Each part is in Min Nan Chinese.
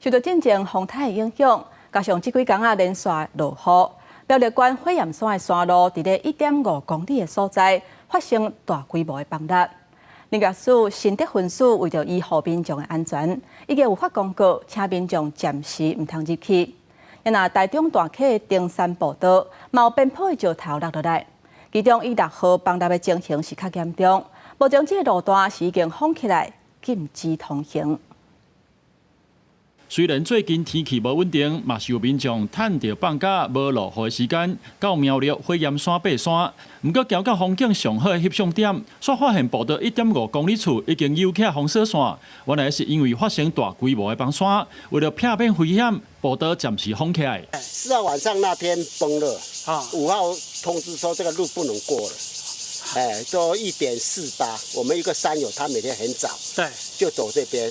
受到進前風颱的影響，加上這幾工仔連續落雨，苗栗縣火焰山的山路佇咧1.5公里的所在發生大規模的崩塌。林業署新竹分署為著維護民眾的安全，已經有發公告，請民眾暫時毋通入去。若台中大溪的登山步道，嘛有邊坡的石頭落落來，其中以6號崩塌的情形是較嚴重。目前這個路段是已經封起來，禁止通行。雖然最近天氣無穩定，嘛是有民眾趁著放假無落雨的時間，到苗栗火焰山爬山。毋過行到風景上好的翕相點，煞發現步道1.5公里處已經有起封鎖線。原來是因為發生大規模的崩山，為了避免危險，步道暫時封起來。4號晚上那天崩了，5號通知說這個路不能過了。哎，都1點48，我們一個山友，他每天很早，就走這邊，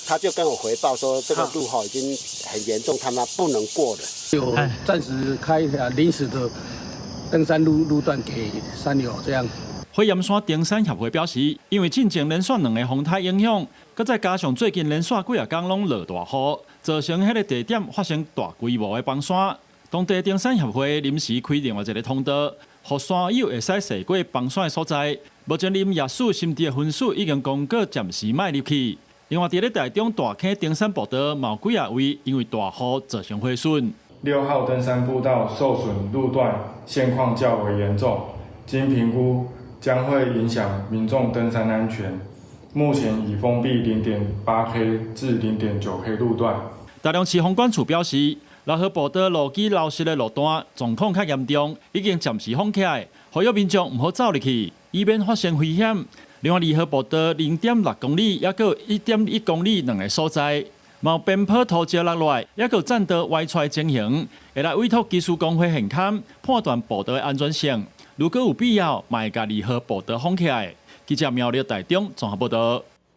他就跟我回報說，這個路哈已經很嚴重，他們不能過了。就暫時開一條臨時的登山路段給山友這樣。火焰山登山協會表示，因為進前連續兩個風颱影響，閣再加上最近連續幾仔工攏落大雨，造成彼個地點發生大規模的崩山。當地登山協會臨時開另外一個通道，予山友會使駛過崩山的所在。目前林業署新竹分署已經公告暫時莫入去。另外，佇咧台中大坑登山步道，嘛有幾仔位因為大雨造成毀損。6號登山步道受損路段現況較為嚴重，經評估將會影響民眾登山安全。目前已封閉0.8 K 至0.9 K 路段。台中市防管處表示，六號步道路基流失的路段狀況較嚴重，已經暫時封起來，呼籲民眾毋好走入去，以免發生危險。另外，2號步道0.6公里，抑閣1.1公里兩個所在，嘛有邊坡土石落落來，抑閣棧道歪出來情形，會來委託技師工會現勘判斷步道的安全性。如果有必要，嘛會共2號步道封起來。記者苗栗台中綜合報道。